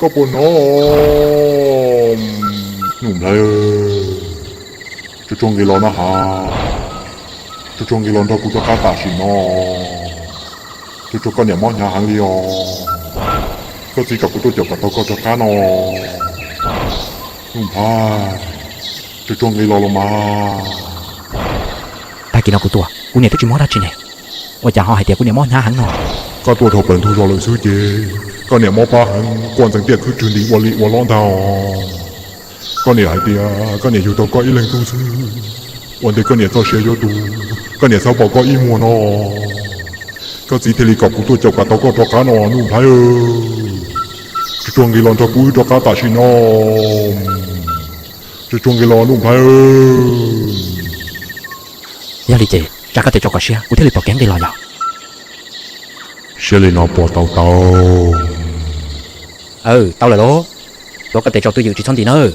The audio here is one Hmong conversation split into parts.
Koj puas hnov, Nuj Nplhaib? Tsuag tsuag nqis los no has. Tsuag tsuag nqis los nrog kuv rov qab tam sim no. Tsuag tsuag, koj niam mob hnyav heev li os. Koj txiv kom kuv tuaj caum kom tau koj rov qab no. Nuj Nplhaib, tsuag tsuag nqis los los mas. Tag kis no kuv tuaj, kuv niam twb tsis mob dab tsi ne. Ua cas ho hais tias kuv niam mob hnyav heev no? Koj tuaj dhau plaws ntug zos lawm xwb ces koj niam mob pab heev, quaj ntxeev tiaj khwb rwg nti ua li ua lob ntag. Koj niam hais tias koj niam yug tau koj ib leeg tug xwb, ua ntej koj niam txoj sia yuav tu, koj niam txhob pom koj ib muag no. Koj txiv thiaj li kom kuv tuaj caum kom tau koj rov qab no Nuj Nplhaib. Tsuag tsuag nqis los nrog kuv wb rov qab tam sim no. Tsuag tsuag nqis los Nuj Nplhaib. Yog li ces tsam koj tias tso kom siab kuv thiaj li pom kev nqis los yog? Siab li no puas tau tau? Aw, tau lawm lauj. Tuav koj tes tsaus twj ywm tsis txhob nti nawb.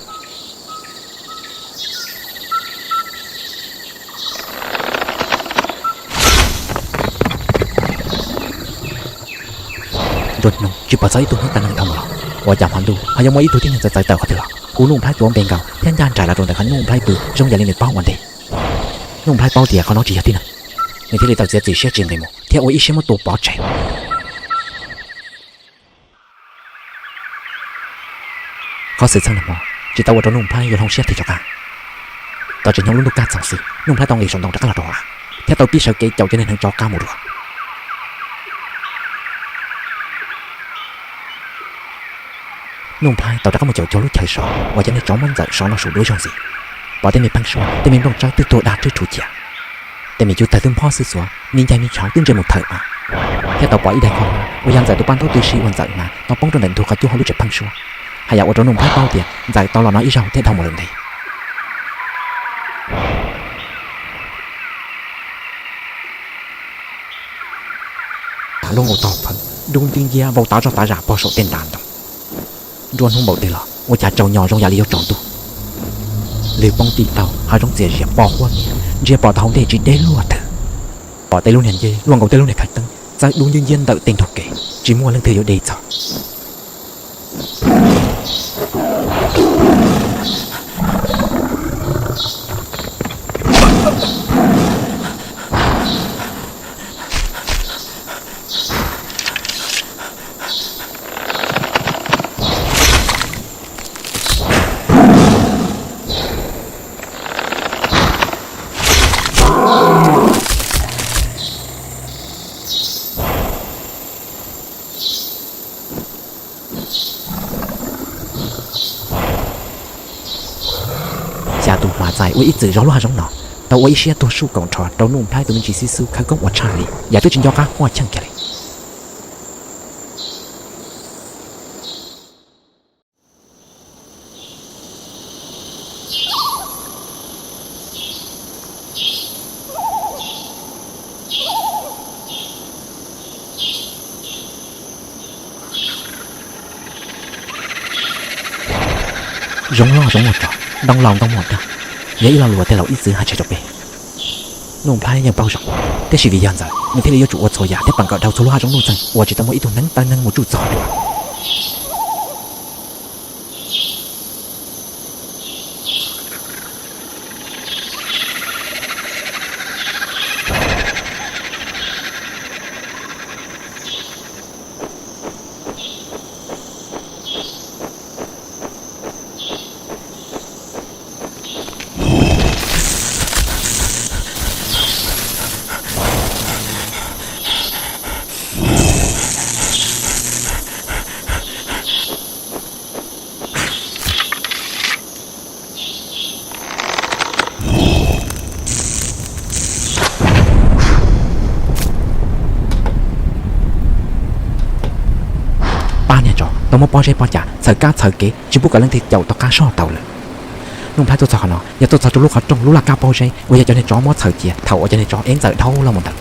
Nruab hnub tsis pom txog ib tug neeg tawm neeg dhau mus los, ua cas hmo ntuj ho yuav muaj ib tug tib neeg txawv txawv tawm qhov twg los? Kuv Nuj Nplhaib tuav npe nkaus thiab ncaj nraim los rau ntawm qhov Nuj Nplhaib pw zoo yam li nws paub ua ntej. Nuj Nplhaib paub tias qhov no tsis yog tib neeg, nws thiaj li tawm txiav txim siab tsis nqis mus thiab ua ib siab muab tua pov tseg. Qhov xwm txheej nag hmo tsis tau ua rau Nuj Nplhaib yuav hloov siab tig rov qab. Tom tsev nyoog lub ntuj kaj txoos xwb, Nuj Nplhaib tau nqis saum ntoo rov qab los rau hauv av, thiab tau pib sawv kev caum cov neeg hneev tsov qab mus dua. Nuj Nplhaib tau rov qab mus caum cuag lub chaw sov uas cov neeg tsov muab ntxawm sov no saum duab zog ntxiv. Pom tej me pheeb suab, tej me nplooj tsawb twb tuag dag rwb rhuv cia. Tej me cub tawg twb nphob xwb xuav, me ncaig me ntshav twb ntsia mus thawm mas, thiab tau pom ib daim qhov hmab uas yog ntxawm tus paj ntaub twb sib ua ntxawm hnav no poob rau ntawm ntug qhov cub hauv lub tsev pheeb suab. Haj yam ua rau Nuj Nplhaib paub tias ntxawm tau los no ib zaug thiab dhau mus lawm ntev. Luaj nkaus tog phawv, dub nciab nciab vau tav zog tav zam pog saum tej ntav ntoo. Nruab hnub npaum twg los ua cas tsaus nyos zoo yam li yuav tsaus ntuj. Lwg poob ti taug, hav zoov txias zias pos huab niam, ntsia pom tau hauv ntej tsis deb luaj twg. Pom tej lub niag nceb luaj nkaus tej lub niag khav teeb txawb dub nciab nciab ntawm tej ntug kev, tsis muaj leej twg yuav de txog. Xya tus hma txais ua ib txwm zov lub hav zoov no tau ua ib siab tuag suj kaum nrho rau Nuj Nplhaib tus me ntsis xib xub khawv koob uas tshaj li yam twb tsis nco qab quaj cheej kiag li. Zoov loj zoov muaj tsov, ntoo laus ntoo muaj dag, yog ib lo lus uas tej laus ib txwm hais tseg rau peb. Nuj Nplhaib yeej paub zoo, tiam sis vim yog ntxawm nws thiaj li yuav tsum ua txhua yam thiab pam kawm dhau txhua lub hav zoov nuj txeeg uas tsis tau muaj ib tug neev taw neeg mus tsuj txog dua. Pab niag tsov tau muab pob zeb pob cag txhawm kab txhawm kev tsis pub kom leej twg caum tom qab soj tau lawm. Nuj Nplhaib tuaj txog qhov no yog tuaj txog rau lub qhov rooj lub laj kab pob zeb uas yog cov niag tsov muab txhawm cia thaum uas cov niag tsov ev ntxawm dhau los mus ntawd.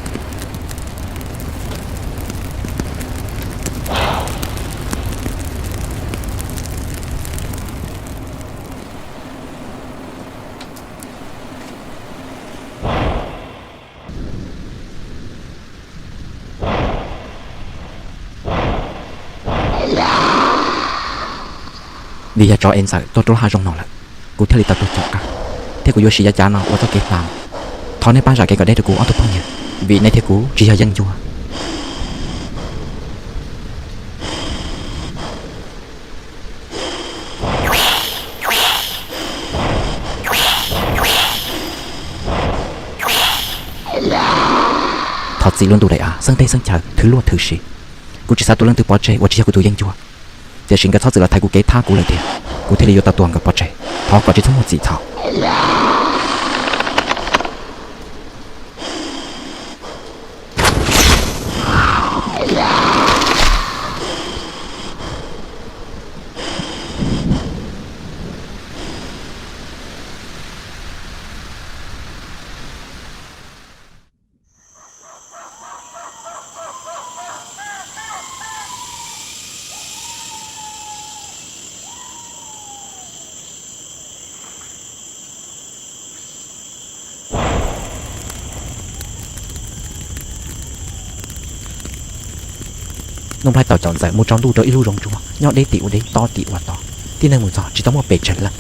Vim yog tsov ev ntxawm tuaj rau lub hav zoov no lawm, kuv thiaj li tau tuag caum koj, thiab kuv yuav siv yav cav no ua txoj kev hla. Thov nej pab zam kev kom deb rau kuv ob tug phooj ywg, vim nej thiab kuv tsis yog yeeb ncuab. Thov txim lub ntuj daim av xeeb teb xeeb chaw thwv luaj thwv siv. Kuv tsis xav tua leej twg pov tseg uas tsis yog kuv tus yeeb ncuab. Tiam sis nkawd txhob txwm los thaiv kuv kev thab kuv lawm tiag, kuv thiaj li yuav tau tua nkawd pov tseg. Thov kom tsis txhob muaj txim txhaum. Nuj Nplhaib tau caum ntxawm mus tsaus ntuj rau ib lub zoov ntsuab nyob deb tim ua deb tob tim ua tob, tib neeg mus txog tsis tau muaj pes tsawg leej.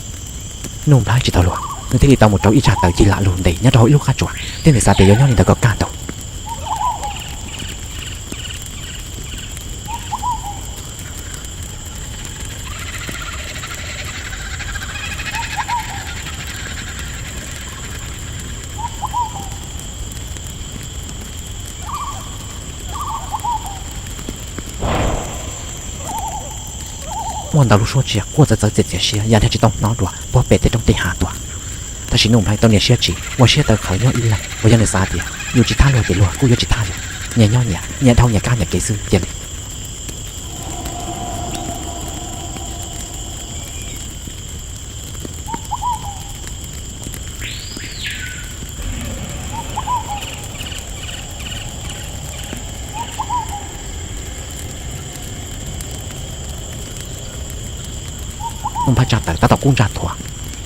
Nuj Nplhaib tsis tau luag, nws thiaj li tau mus rau ib tsag taws cig lam lug ntes nyob rau hauv ib lub qab tsuas, thiab nws xav tias yuav nyob li ntawd kom kaj ntug. Muaj ntau lub suab tsiaj quaj txawv txawv txias txias siab ya dhia tsis tau hnov dua puag pem tej roob tej hav tuaj. Tab sis Nuj Nplhaib tau nias siab tsis ua siab tawv qhawv nyob ib leeg uas yog nws xav tias yus tsis thab luag ces luag kuj yuav tsis thab yus. Nyias nyob nyias, nyias dhau nyias kab nyias kev xwb cia li. Nuj Nplhaib tsag taws tab tom kub ntsaj thuav,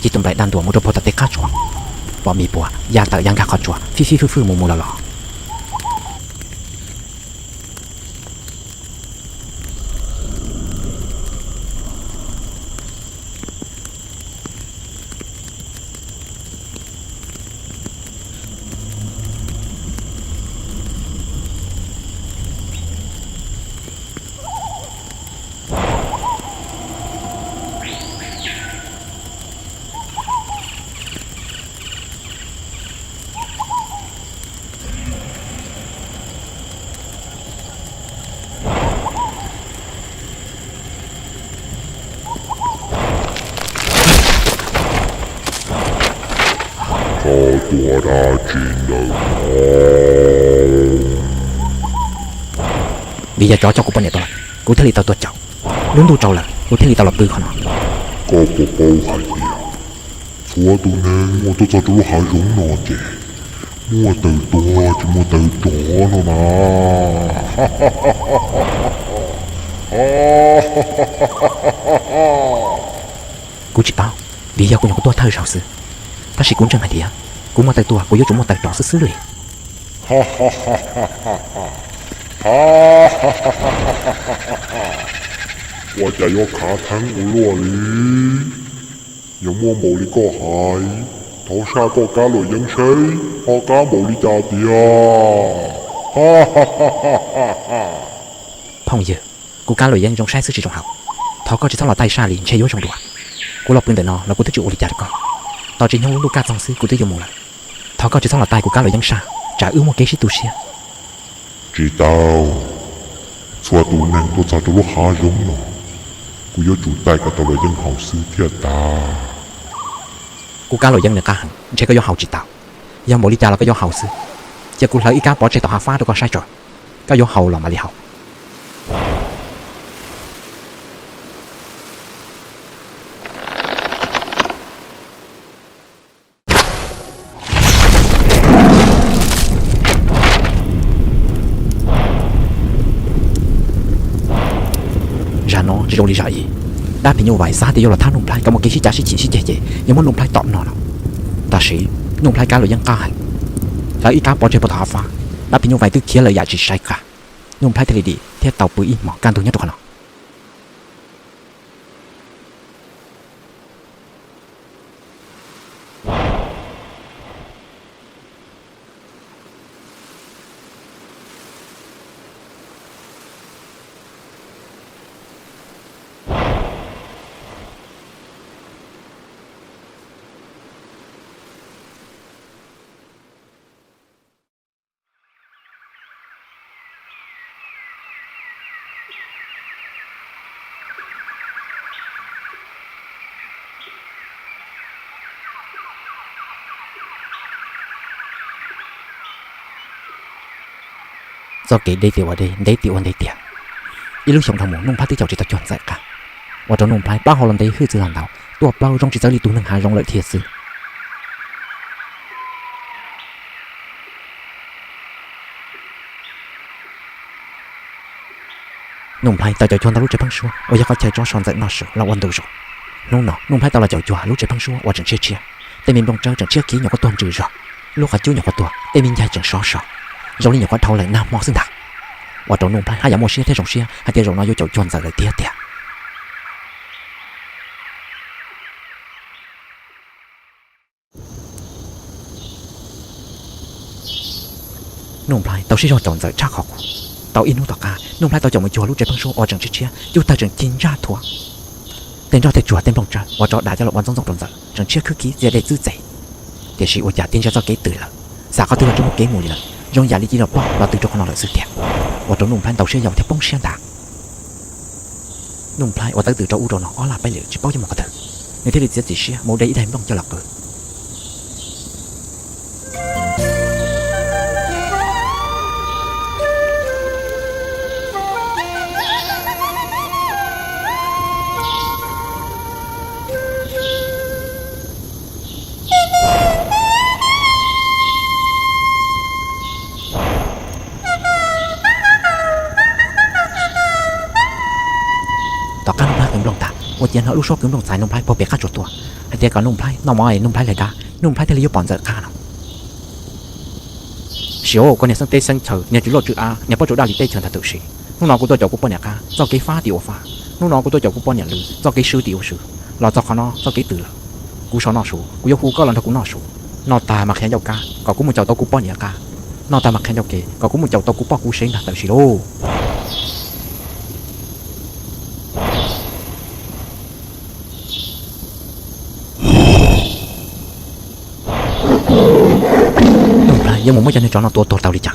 ci tus nplaim daj ntuas mus rau puag tom tej qab tsuas, pom mis puas ya tawm ya nkag qhov tsua fij fij fwj fwj mus mus los los. Koj tua dab tsi ntawm no? Vim yog tsov coj kuv poj niam tuaj lawm, kuv thiaj li tau tuag caum. Lub ntuj tsaus lawm, kuv thiaj li tau los pw qhov no. Koj puas paub hais tias txhua tus neeg uas tuaj txog rau lub hav zoov no ces muaj taws tuag tsis muaj taws rov no na? Kuv tsis paub, vim yog kuv nyuam qhuav tuaj thawj zaug xwb. Tab sis kuv ntseeg hais tias kuv muaj taws tuag kuv yuav tsum muaj taws rov xwb xwb li. Ua cas yuav khav theeb ua luaj li? Yog muaj npaum li koj hais, thov saj koj kab luam yeeb seb ho qab npaum li cas tiag. Phooj ywg, kuv kab luam yeeb zoo saib xwb tsis zoo haus. Thov koj tsis txhob los taij saj li ntshe yuav zoo dua. Kuv los pw ntawm no los kuv twb tsis ua li cas rau koj. Tos tsis nyoog lub ntuj kaj txoog xwb kuv twb yuav mus lawm. Thov koj tsis txhob los taij kuv kab luam yeeb saj, tsam wb muaj kev sib tu siab. Tsis tau, txhua tus neeg tuaj txog rau lub hav zoov no, kuv yuav tsum taij kom tau luam yeeb haus xwb thiaj tag. Kuv kab luam yeeb nws qab heev, ntshe koj yuav haus tsis tau. Yog npaum li cas los koj yuav haus xwb. Cia kuv hlawv ib kab pov tseg tom hav fab rau koj saib tso. Koj yuav haus los mam li haus. Zam no tsis zoo li zam ib. Dab phim nyuj vais xav tias yuav los thab Nuj Nplhaib kom muaj kev sib cav sib chim sib ceg ces yuav muab Nuj Nplhaib tom no lawm. Tam sim Nuj Nplhaib kab luam yeeb qab heev, hlawv ib kab pov tseg puag tom hav fab, dab phim nyuj vais twb khiav lawm yam tsis saib qab. Nuj Nplhaib thiaj li dim thiab tau pw ib hmos kaj ntug nyob rau qhov no. Txoj kev deb tias ua deb, ntev tias ua ntev tiag. Ib lub xyoos dhau mus Nuj Nplhaib twb caum tsis tau cuag Ntxawm qab, ua rau Nuj Nplhaib pab hauv los ntev hwj txwv los ntau, tuaj plaub zoo tsis txawv li tus neeg hav zoov lawm thiab xwb. Nuj Nplhaib tau caum cuag ntau lub tsev pheeb suab uas yog qhov chaw tso so Ntxawm noj su los ua ntu zus. Hnub no Nuj Nplhaib tau los caum cuag lub tsev pheeb suab uas tseem tshiab tshiab, tej me nplooj tsawb tseem tshiab khiv nyuam qhuav tuag ntsws zog, lub qhov cub nyuam qhuav tuag, tej me ncaig tseem sov so, zoo li nyuam qhuav dhau lawm nag hmo xwb ntag. Ua rau Nuj Nplhaib haj yam muaj siab thiab zoo siab hais tias zaum no yuav caum cuag Ntxawm lawm tiag tiag. Nuj Nplhaib tau sib zog caum Ntxawm tshaj qhov qub. Tau ib hnub tom qab Nuj Nplhaib tau caum mus cuag lub tsev pheeb suab uas tseem tshiab tshiab, cub tawg tseem cig ntsaj thuav. Tej nroj tej tsuag tej nplooj tsawb uas tso dam coj los ua ntxoov ntxoo rau Ntxawm tseem tshiab khwb khiv txia dej txwb txev. Tiam sis ua cas tib ntsia txoj kev twg lawm, xav qhov twg los tsis muaj kev mus li lawm, zoo yam li cia li los ploj los tw rau qhov no lawm xwb tiag. Ua rau Nuj Nplhaib ntau siab yau thiab poob siab ntag. Nuj Nplhaib ua tawv tws rau ub rau no ob laj peb lwm tsis paub yuav mus qhov twg, nws thiaj li txiav txim siab mus de ib daim nplooj coj los qw. Tom qab Nuj Nplhaib qw nplooj tag, ua ciav hnov lub suab kwv nplooj txais Nuj Nplhaib puag pem qab tsuas tuaj, hais tias kom Nuj Nplhaib noj mov es Nuj Nplhaib hlais dab, Nuj Nplhaib thiaj li yuav pom Ntxawm qab no. Siav, koj niag xeeb teb xeeb chaw, niag tswv loj tswv av, niag pob tsuas daj li teb chaws ntag tab sis hnub no kuv tuaj caum kuv poj niam qab, txoj kev fab tias ua fab. Hnub no kuv tuaj caum kuv poj niam lwm, txoj kev swb tias ua swb. Los txog qhov no txoj kev twg lawm? Kuv so noj su, kuv yuav hu koj los nrog kuv noj su. Noj tag mas qhia ncauj kab kom kuv mus caum tau kuv poj niam qab, noj tag mas qhia ncauj kev kom kuv mus caum tau kuv poj kuv sev ntag tab sis lauj. Nuj Nplhaib yuav mus muab cov niag tsov no tua tuag tau li cas?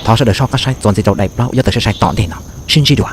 Thov sawv daws soj qab saib txuas ntxiv rau daim plaub yuav tawm sai sai tom ntej no sib ntsib dua.